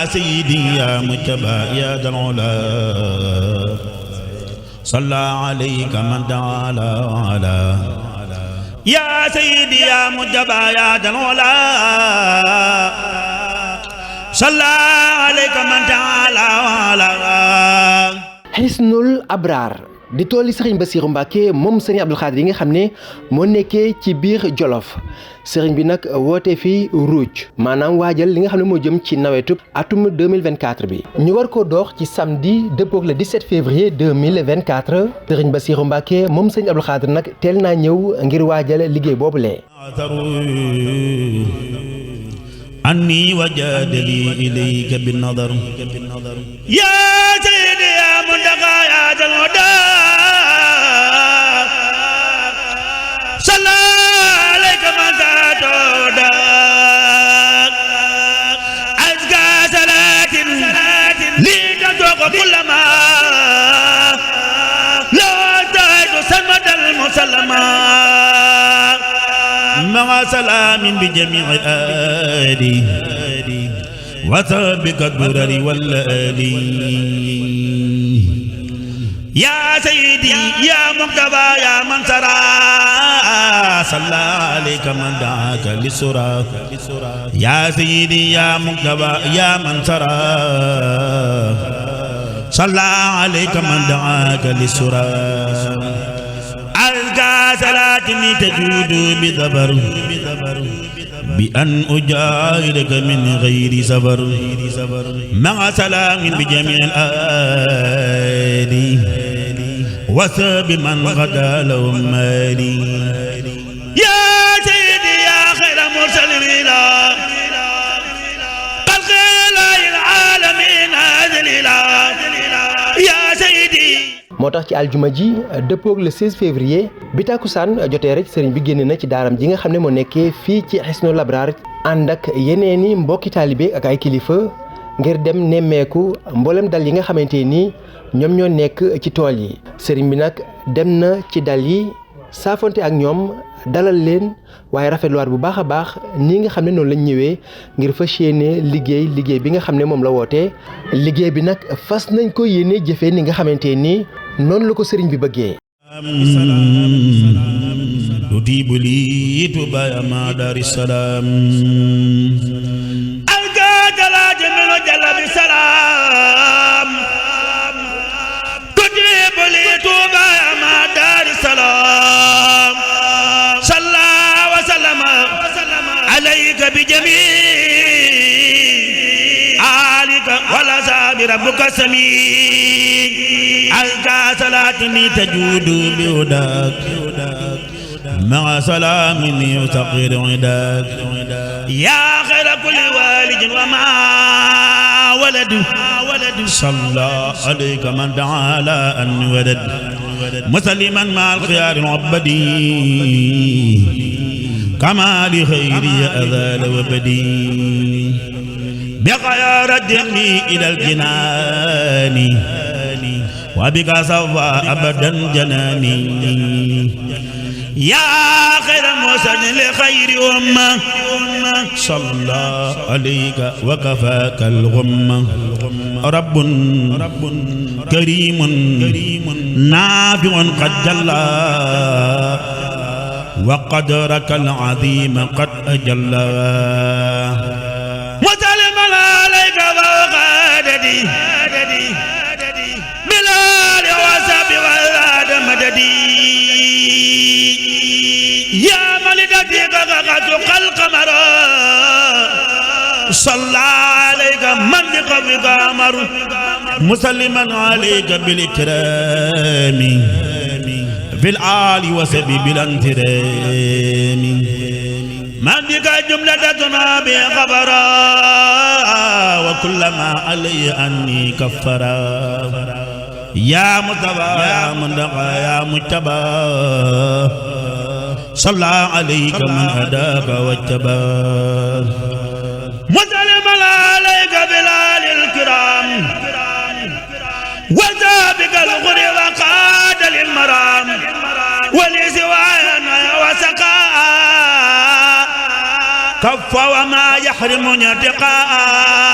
يا سيدي يا مجتبى يا ذا العلا صلى عليك من تعالى يا سيدي يا مجتبى يا ذا العلا صلى عليك من تعالى Hisnul Abraar di tooli sëriñ Bassirou Mbacké moom sëriñ Abdou Khadre yi nga xam ne moo nekkee ci biir Jolof sëriñ bi nag woote fii ruuj maanaam waajal li nga xam ne moo jëm ci nawetu atum 2024 bi ñu war ko dox ci samedi dëppook le 17 février 2024 sëriñ Bassirou Mbacké moom sëriñ Abdou Khadre nag teel naa ñëw ngir waajal liggéey boobule. أني وجادلي إليك بالنظر يا سيدي يا منتقى يا ذا الهدى صلى عليك من تهدى أزكى صلاة لتذوق كل ما لا تهد سمد المسلمة مع سلام بجميع آلي وثابك الدرر والآلي يا سيدي يا مقتبى يا من سرى صلى عليك من دعاك للسرى يا سيدي يا مقتبى يا من سرى صلى عليك من دعاك للسرى ألقى صلاتني تجود بذبر بأن أجاهدك من غير سفر مع سلام بجميع الآل وثاب من غدا لهم مالي يا سيدي يا خير مرسلين قد قيل للعالمين أذللا يا سيدي moo tax ci aljuma ji dëppoog le 16 février bi takkusaan jotee rek sëriñ bi génn na ci daaram ji nga xam ne moo nekkee fii ci Hisnul Abraar ànd ak yeneeni mbokki taalibe ak ay kilifa ngir dem nemmeeku mboolem dal yi nga xamante ni ñoom ñoo nekk ci tool yi sëriñ bi nag dem na ci dal yi saafonte ak ñoom dalal leen waaye rafetluwaat bu baax a baax nii nga xam ne noonu lañ ñëwee ngir fas yéene liggéey bi nga xam ne moom la woote liggéey bi nag fas nañ ko yéene jëfee ni nga xamante ni noonu la ko sëriñ bi bëggee. تجيب لي تبا ما دار السلام ألقاك لا جميل جل بسلام تجيب لي تبا ما دار السلام صلى وسلم عليك بجميع آلك ولا ساب ربك سميع ألقى صلاتني تجود بهداك مع سلام يسقر عداك يا خير كل والد وما ولد صلى عليك من تعالى أن ولد مسلما مع الخيار العبدي كما لخيري أذال وبدي بقى يا ردني إلى الجنان وبك صفى أبدا جناني يا خير موسى لخير أمة صلى عليك وكفاك الغمة رب كريم نافع قد جلى وقدرك العظيم قد أجلى مسلم عليك فوق عددي بلال وسب والآد مددي يا ملدتي قغقتك القمر صلى عليك من بقبك أمر مسلما عليك بالإكرام في الآل وسبي بالانترام من بك جملتنا بخبرا وكل ما علي أني كفرا يا مصطفى يا منتقى يا مجتبى صلى عليك من هداك واجتبى مسلما عليك بلال الكرام وذابك الغر وقاد للمرام ولسوانا وسقاء كف وما يحرمني ارتقاء